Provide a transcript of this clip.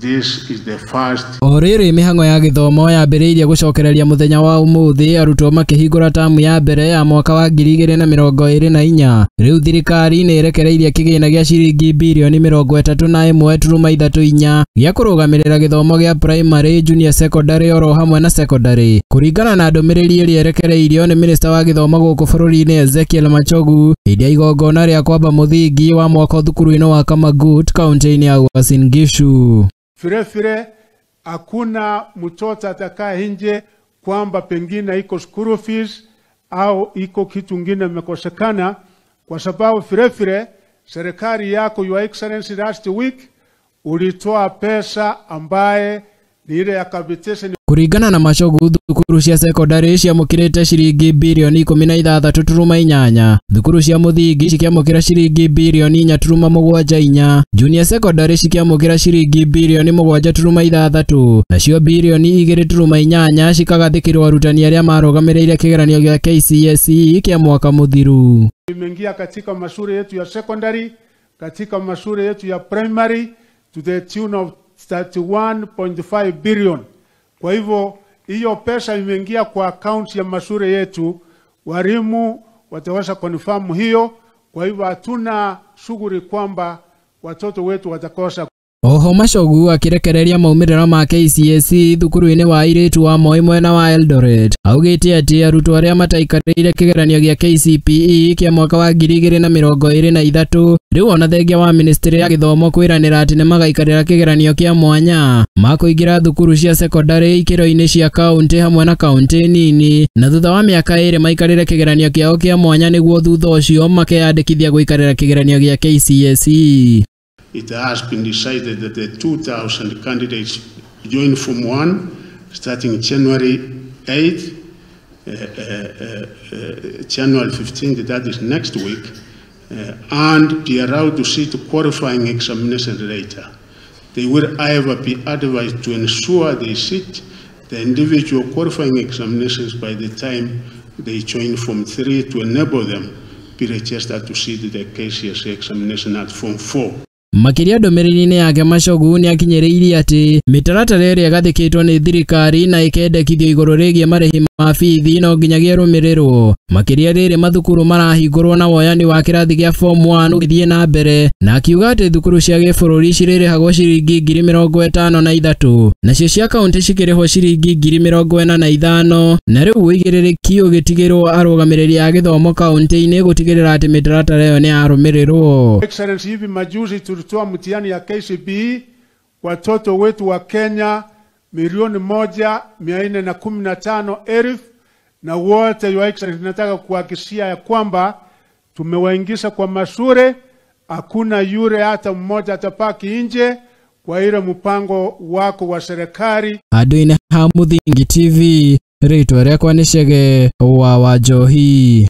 This is the first. O rĩrĩ mĩhang'o ya gĩthomo yambĩrĩirie gũcokereria mũthenya wa ũmũthĩ arutwo makĩhingũra tamu ya mbere ya mwaka wa 2024. Rĩu thirikari nĩ ĩrekereirie kĩgĩna gĩa ciringi birioni 31.34 gĩa kũrũgamĩrĩra gĩthomo gĩa primary, junior secondary oro hamwe na secondary. Kũringana na ndũmĩrĩri ĩrĩa ĩrekereirio nĩ minista wa gĩthomo gũkũ bũrũri-inĩ Ezekiel Machogu hĩndĩ ya igongona rĩa kwamba mũthingi wa mwako thukuru-inĩ wa Kamagut kaunti-inĩ ya Uasin Gishu. Vile vile hakuna mtoto atakaa nje kwamba pengine iko school fees au iko kitu kingine imekosekana, kwa sababu vile vile serikali yako, Your Excellency, last week ulitoa pesa ambaye ni ile ya capitation. Kũringana na Machogu, thukuru cia secondary ciamũkĩrĩte ciringi birioni 16.8, thukuru cia mũthingi cikĩamũkĩra ciringi birioni 4.74, junior secondary cikĩamũkĩra ciringi birioni 7.6, nacio birioni 2.8 cikagathĩkĩrwo arutani arĩa marũgamĩrĩire kĩgeranio gĩa KCSE kĩa mwaka mũthiru. Imeingia katika mashule yetu ya secondary, katika mashule yetu ya primary to the tune of 31.5 billion. Kwa hivyo hiyo pesa imeingia kwa account ya mashule yetu, walimu wataweza confirm hiyo. Kwa hivyo hatuna shughuli kwamba watoto wetu watakosa. Oho Machogu akĩrekereria maumĩrĩra ma KCSE thukuru-inĩ wa airĩtu wa Moi mwena wa Eldoret augĩte atĩ arutwo arĩa mataikarĩire kĩgeranio gĩa KCPE kĩa mwaka wa 2023 rĩu ona thengia wa ministry ya gĩthomo kwĩranĩra atĩ nĩmagaikarĩra kĩgeranio kĩa mwanya makũingĩra thukuru cia secondary ikĩro-inĩ cia kaunti hamwe na kaunti nini, na thutha wa mĩaka 2 maikarĩre kĩgeranio kĩao kĩa mwanya nĩguo thutha ũcio makeyandĩkithia gũikarĩra kĩgeranio gĩa KCSE. It has been decided that the 2,000 candidates join Form 1 starting January 8th, January 15th, that is next week, and be allowed to sit qualifying examination later. They will however be advised to ensure they sit the individual qualifying examinations by the time they join Form 3 to enable them be registered to sit the KCSE examination at Form 4. Makĩria ndũmĩrĩri-inĩ yake Machogu nĩakinyĩrĩirie atĩ mĩtaratara ĩrĩa ĩgathĩkĩtwo nĩ thirikari na ĩkendekithio igũrũ rĩgiĩ marĩhi ma bithi no nginyagia ĩrũmĩrĩrwo. Makĩria rĩrĩ mathukuru marahingũrwo na woyani wa kĩrathi gĩa Form 1 ũgĩthiĩ na mbere, na akiuga atĩ thukuru cia gĩbũrũri cirĩrĩhagwo ciringi 53,000 nacio cia kaunti cikĩrĩhwo ciringi 45,000, na rĩu ũigĩrĩrĩki ũgĩtigĩrwo arũgamĩrĩri a gĩthomo kaunti-inĩ gũtigĩrĩra atĩ mĩtaratara ĩyo nĩyarũmĩrĩrwo. Excellency, hivi majuzi tulitoa mtihani ya KCPE watoto wetu wa Kenya 1,415,000, na wote, Your Excellency, nataka kuhakikishia ya kwamba tumewaingiza kwa mashule, hakuna yule hata mmoja atapaki nje kwa ile mpango wako wa serikali. Handũ-inĩ ha Mũthingi TV, rĩtwa rĩakwa nĩ Chege wa Wanjohi.